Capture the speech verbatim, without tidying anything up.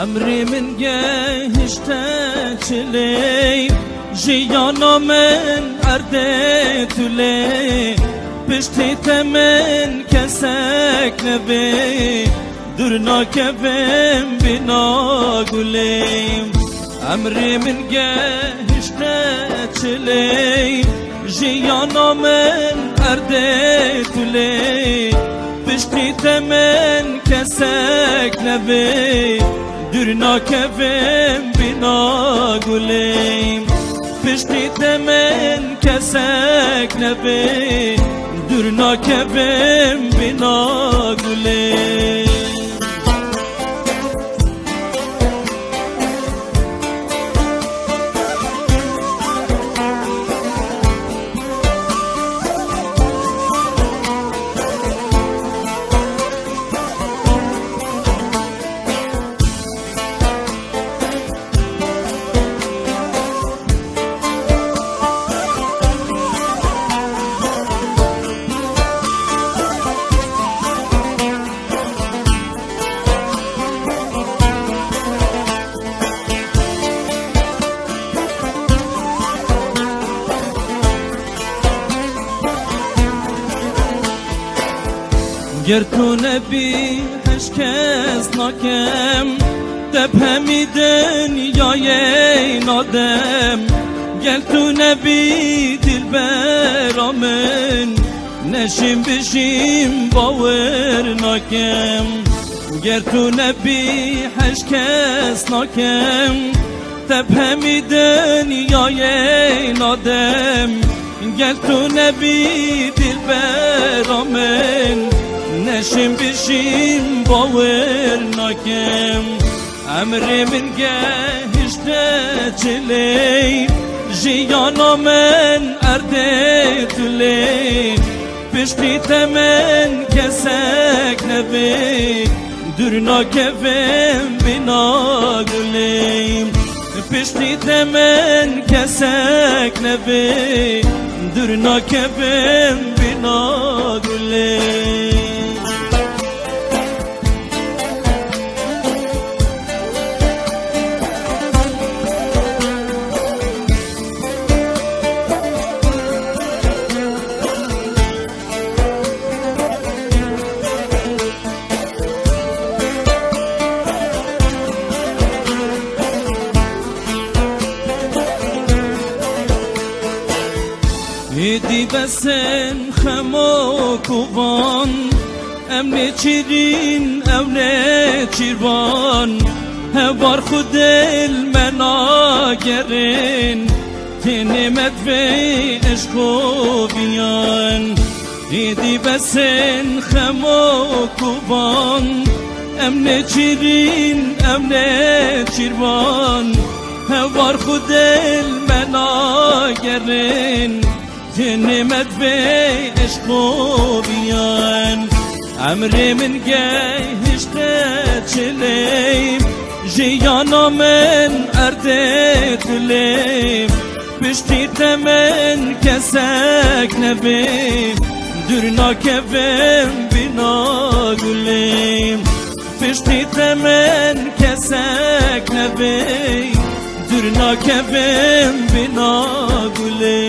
Emrê min gehişte çilê, jiyana min erdê tulê, piştî te min kesek nebê, dûr nakevim bîna gulê. Emrê min gehişte çilê, jiyana min erdê tulê, piştî te min kesek nebê, dûr nakevim bîna gulê. Piştî te min kesek nebê, dûr nakevim bîna gulê. Ger tu nebî, hiç kes nakem, te bi hemî dinyayê nadem. Ger tu nebî, dilbera min, neşîm bijîm, bawer nakem. Ger tu nebî, hiç kes nakem, te bi hemî dinyayê nadem. Ger tu nebî, dilbera min, neşîm bijîm, bawer nakem. Emrê min gehişte çilê, jiyana min erdê tulê. Piştî te min kesek nebê, dûr nakevim bîna gulê. Piştî te min kesek nebê, dûr nakevim bîna gulê. Êdî besin xem û kovan, em nêçîrîn, ew nêçîrvan, hevar xwe dil me nagerin, tenê me divê eşq û viyan. Êdî besin xem û kovan, em nêçîrîn, em nêçîrvan, hevar xwe dil me nagerin, tenê me divê eşq û viyan. Emrê min gehişte çilê, jiyana min erdê dilê. Piştî te min kesek nebê, dûr nakevim bîna gulê. Piştî te min kesek nebê, dûr nakevim bîna gulê.